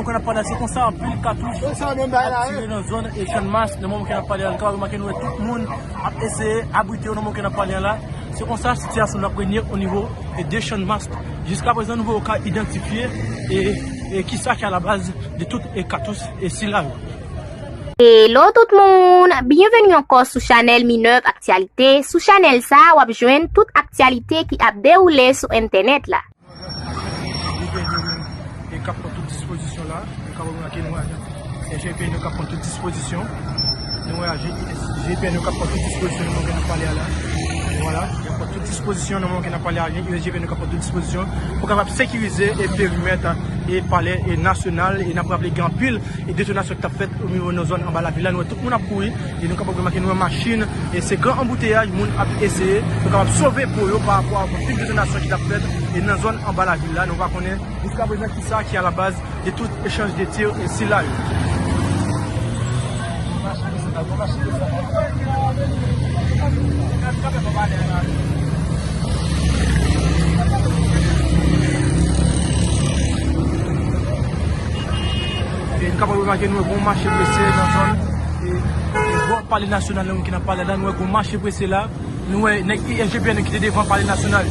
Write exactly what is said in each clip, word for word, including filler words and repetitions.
Kounye a n ap pale a, se konsa anpil katouch ap tire nan zòn Echanmas. Nan moman ke n ap pale a, nou ka remake nou wè tout moun ap eseye abrite yo nan moman ke n ap pale a la. Se konsa sitiyasyon an ap renye o nivo e de Echanmas. Jiska prezan, nou poko ka idantifye e, e kisa ki alabaz de tout e katouch e sila yo. Hello tout moun, byenveni ankò sou chanèl Minerve Actualité. Sou chanèl sa a, w ap jwenn tout aktyalite ki ap dewoule sou entènèt la. Li gen moun e k ap pran tout dispozisyon la. Nou ka remake nou wè ajan S G P N yo k ap pran tout dispozisyon. Nou wè ajan S G P N yo k ap pran tout dispozisyon nan moman ke n ap pale a la. Vwala, y ap pran tout dispozisyon nan moman ke n ap pale a la. Ajan S G P N yo k ap pran tout dispozisyon pou kapab sekirize e perimèt e palè e nasyonal. E n ap raple gen anpil e detonasyon ki t ap fèt o nivo nan zòn anba lavil la. Nou wè tout moun ap kouri e nou kapab remake nou wè machin e se gran anbouteyaj, moun ap eseye pou kapab sove po yo pa rapò a anpil detonasyon ki t ap fèt e nan zòn anba lavil la. Nou pa konnen jiska prezan kisa ki alabaz de tout echanj de tir e sila yo. E nou kapab remake nou wè gon mache prese nan zòn e, e bò palè nasyonal nan moun ki nan palè la, nou wè gon mache prese la. Nou wè nèg S G P N ki te devan palè nasyonal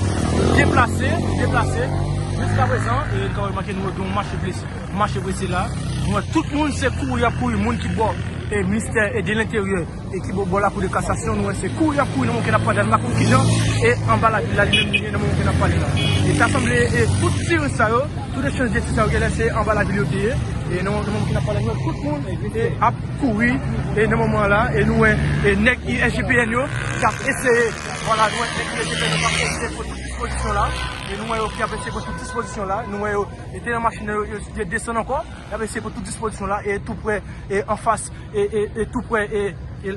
deplase, deplase. Jiska prezan, e nou kapab remake nou wè gon mache prese, mache prese la. Nou wè tout moun se kouri y ap kouri, moun ki bò e ministè e de lenteryè e ki bò, bò lakou de kasasyon, nou wè se kouri y ap kouri nan moman ke n ap pale a, nou pa konn kijan e anba lavil la li menm li ye nan moman ke n ap pale la. E ta sanble e tout tir sa yo, tout echanj de tir sa yo genlè se anba lavil yo te ye. E nan, nan moman ke n ap pale a, nou wè tout moun e ap kouri e nan moman la, e nou wè e nèg S G P N yo k ap eseye, vwala, nou wè nèg S G P N yo k ap eseye pran tout dispozisyon la. E nou wè yo ki ap eseye pran tout dispozisyon la. Nou wè yo e te nan machin nan, yo, yo, yo desann ankò. Y ap eseye pran tout dispozisyon la e tou prè e anfas e, e, e tou prè e, e,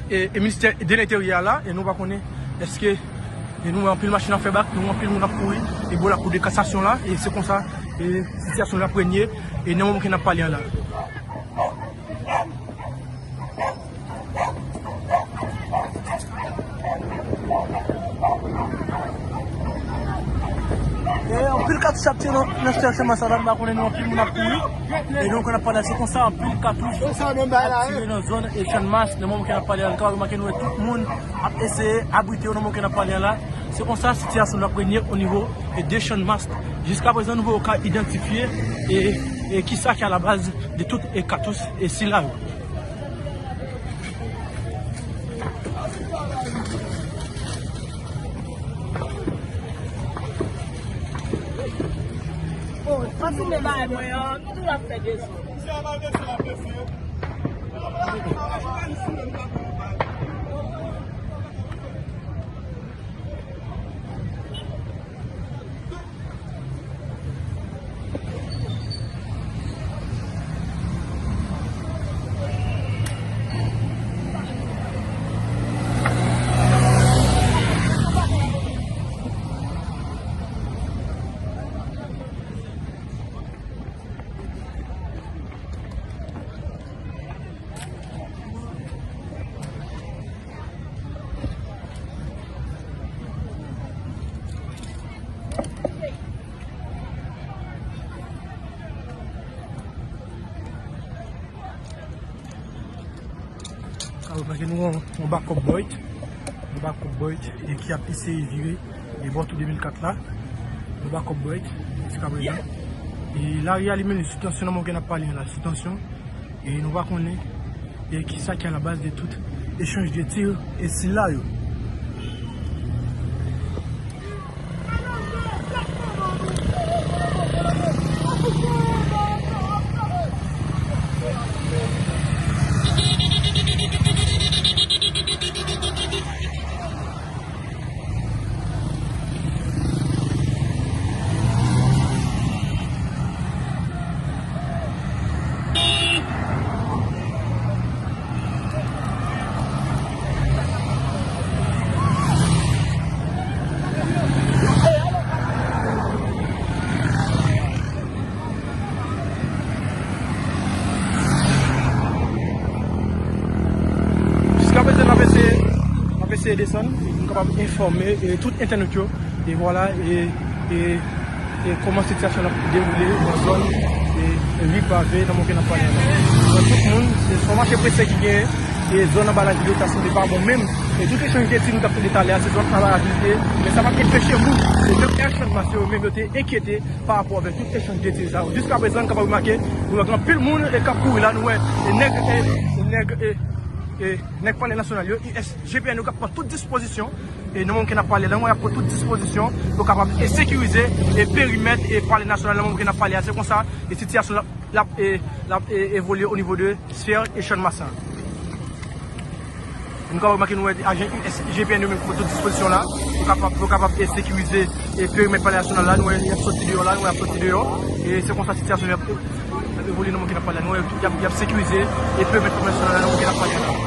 e, e ministè de lenteryè a la. E nou pa konnen èske e nou wè anpil machin ap fè bak, nou wè anpil moun ap kouri e bò lakou de kasasyon la. E se konsa e sitiyasyon la ap renye e nan moman ke n ap pale a la. E anpil katouch ap tire nan, nan sitiyasyon sa la, m pa konnen nou anpil moun ap kouri. E nou konn ap pale se konsa anpil katouch ap tire nan zòn Echanmas nan moman ke n ap pale a. Nou ka remake nou wè tout moun ap eseye abrite yo nan moman ke n ap pale a la. Se konsa sitiyasyon ap renye o nivo e de Echanmas. Jiska prezan nou poko ka idantifye e, e kisa ki alabaz de tout e katouch e sila yo. Oh, pa filme bagay mwen an, tou l ap fè dezòd. Alò, paske nou yon, yon bakòp Boyd, yon bakòp Boyd, e ki ap eseye vire e bò tou de mil kat la, yon bakòp Boyd, jiska prezan. E lari a li menm li sou tansyon nan moman ke n ap pale an la, sou tansyon. E nou pa konnen e kisa ki alabaz de tout echanj de tir e sila yo. Jiska prezan, n ap eseye, n ap eseye desann, pou n kapab enfòme, e, tout entènot yo, e vwala, e, e, e kòman sitiyasyon an ap dewoule nan zòn, e, Rive nan moman ke n ap pale a la. Donk, tout moun, se swa mache prese ki genyen, e zòn anba lavil yo ta sanble pa bon menm. E tout echanj de tir nou t ap tande talè a, se zòn anba lavil li te ye. Men sa pa t anpeche moun, e menm Air Channmas yo menm yo te enkyete pa rapò avèk tout echanj de tir sa yo. Jiska prezan, nou kapab remake, nou wè gen anpil moun e k ap kouri la, nou wè e nèg, e, e nèg, e, e nèg Palè Nasyonal yo, U S G P N yo k ap pran tout dispozisyon, e nan moman ke n ap pale la, nou wè y ap pran tout dispozisyon pou kapab e sekirize e perimèt e Palè Nasyonal nan moman ke n ap pale a. Se konsa e sitiyasyon l ap, l ap, e, l ap, e, evolye o nivo de sfè e Channmas la. Nou kapab remake, nou wè ajan U S G P N yo menm ki pran tout dispozisyon la pou kapab, pou kapab e sekirize e perimèt Palè Nasyonal la. Nou wè y ap soti deyò la, nou wè y ap soti deyò. E se konsa sitiyasyon yo ap, ap evolye nan moman ke n ap pale la. Nou wè y ap, y ap sekirize e perimèt Palè Nasyonal la nan moman ke n ap pale la.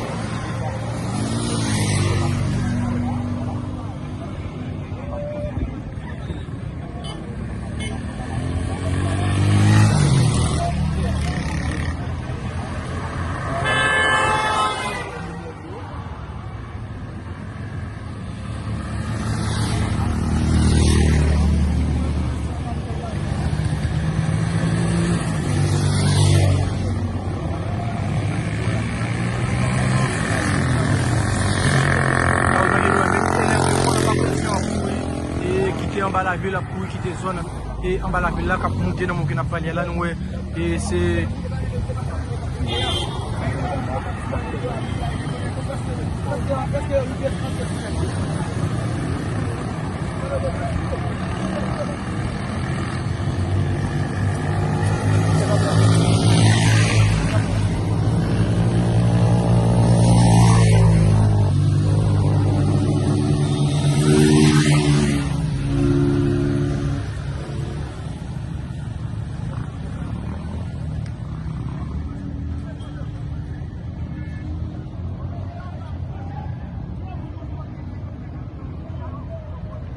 E kite anba lavil, ap kouri kite zòn e anba lavil la k ap moute nan moman ke n ap pale a la. Nou wè e se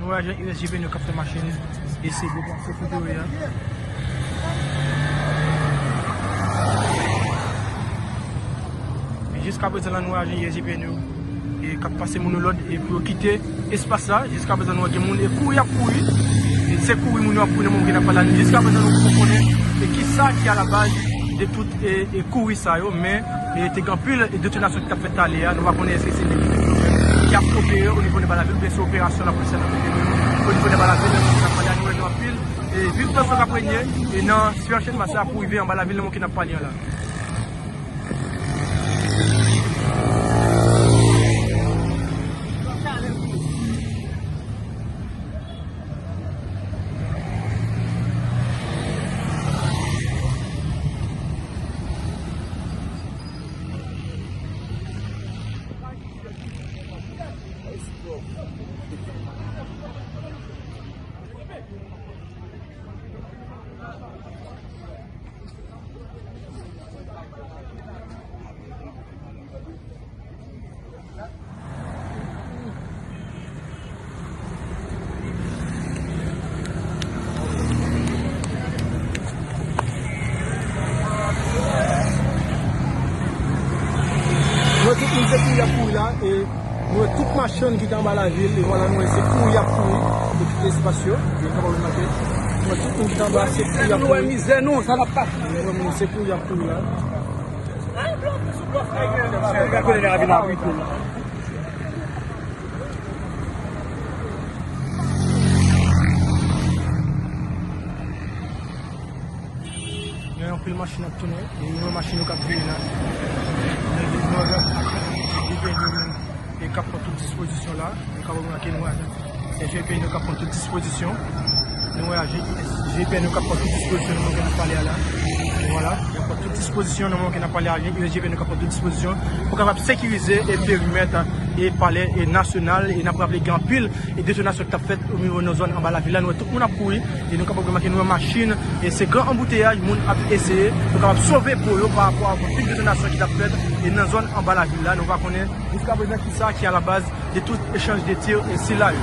Nou wè ajan U S G P N yo k ap fè machin eseye deplase kote yo ye a. Men jiska prezan la, nou wè ajan U S G P N yo e k ap pase moun yo lòd e pou yo kite espas la. Jiska prezan, nou wè gen moun e kouri y ap kouri. E se kouri moun yo ap kouri nan moman ke n ap pale la. Jiska prezan, nou poko konnen e kisa ki alabaz de tout e, e kouri sa yo, men e te gen anpil e detonasyon ki t ap fèt talè a. Nou pa konnen èske se nèg yo menm ki ap opere o nivo de anba lavil oubyen se operasyon lapolis la t ap fè o nivo de anba lavil. Nan moman ke n ap pale a, nou wè gen anpil e viv tansyon k ap renye e nan sitiyasyon Channmas la pou rive anba lavil nan moman ke n ap pale an la. Nou wè tout moun se kouri y ap kouri la, e nou wè tout machann ki te anba lavil, e vwala nou wè se kouri y ap kouri pou kite espas yo. Yo kapab remake, nou wè tout moun ki te anba se kouri y ap kouri. Nou wè mizè nou, sa n ap pase. Nou wè moun se kouri y ap kouri la. Gen anpil machin ap tounen, e nou wè machin yo k ap vire la. Nou wè, nou wè, nou wè, e k ap pran tout dispozisyon la. Nou kapab remake, nou wè ajan S G P N yo k ap pran tout dispozisyon. Nou wè ajan S G P N yo k ap pran tout dispozisyon nan moman ke n ap pale a la. Vwala, y ap pran tout dispozisyon nan moman ke n ap pale a, ajan S G P N yo k ap pran tout dispozisyon pou kapab sekirize e perimèt e palè e nasyonal. E n ap raple gen anpil e detonasyon ki t ap fèt o nivo nan zòn anba lavil la. Nou wè tout moun ap kouri e nou kapab remake, nou wè machin e se gran anbouteyaj, moun ap eseye pou kapab sove po yo pa rapò a anpil detonasyon ki t ap fèt e nan zòn anba lavil la. Nou pa konnen jiska prezan kisa ki alabaz de tout echanj de tir e sila yo.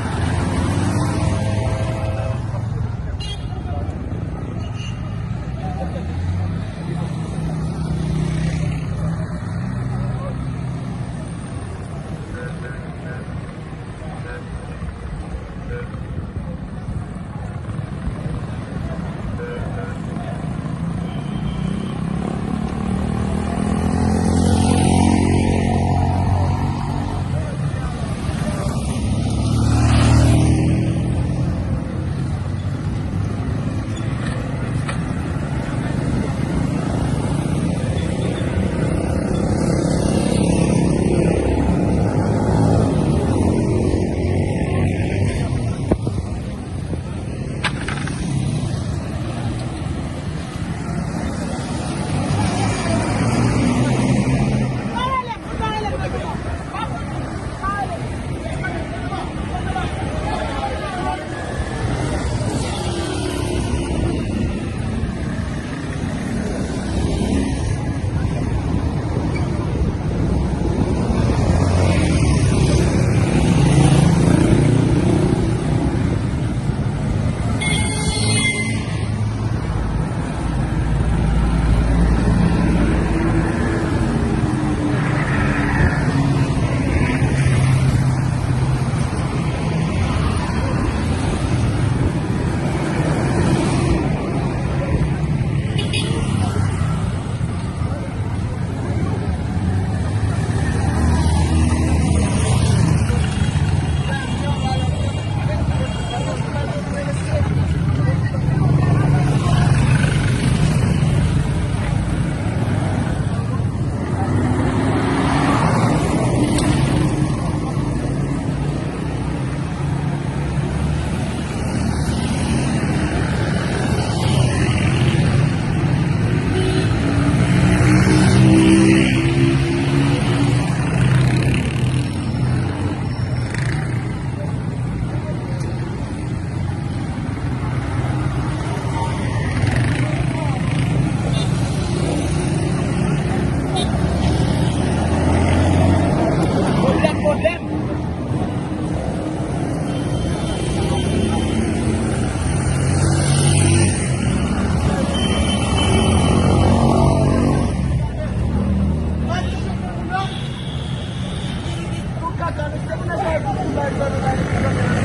Ata nou se moun nan Jayèt ki bay zòn nan bay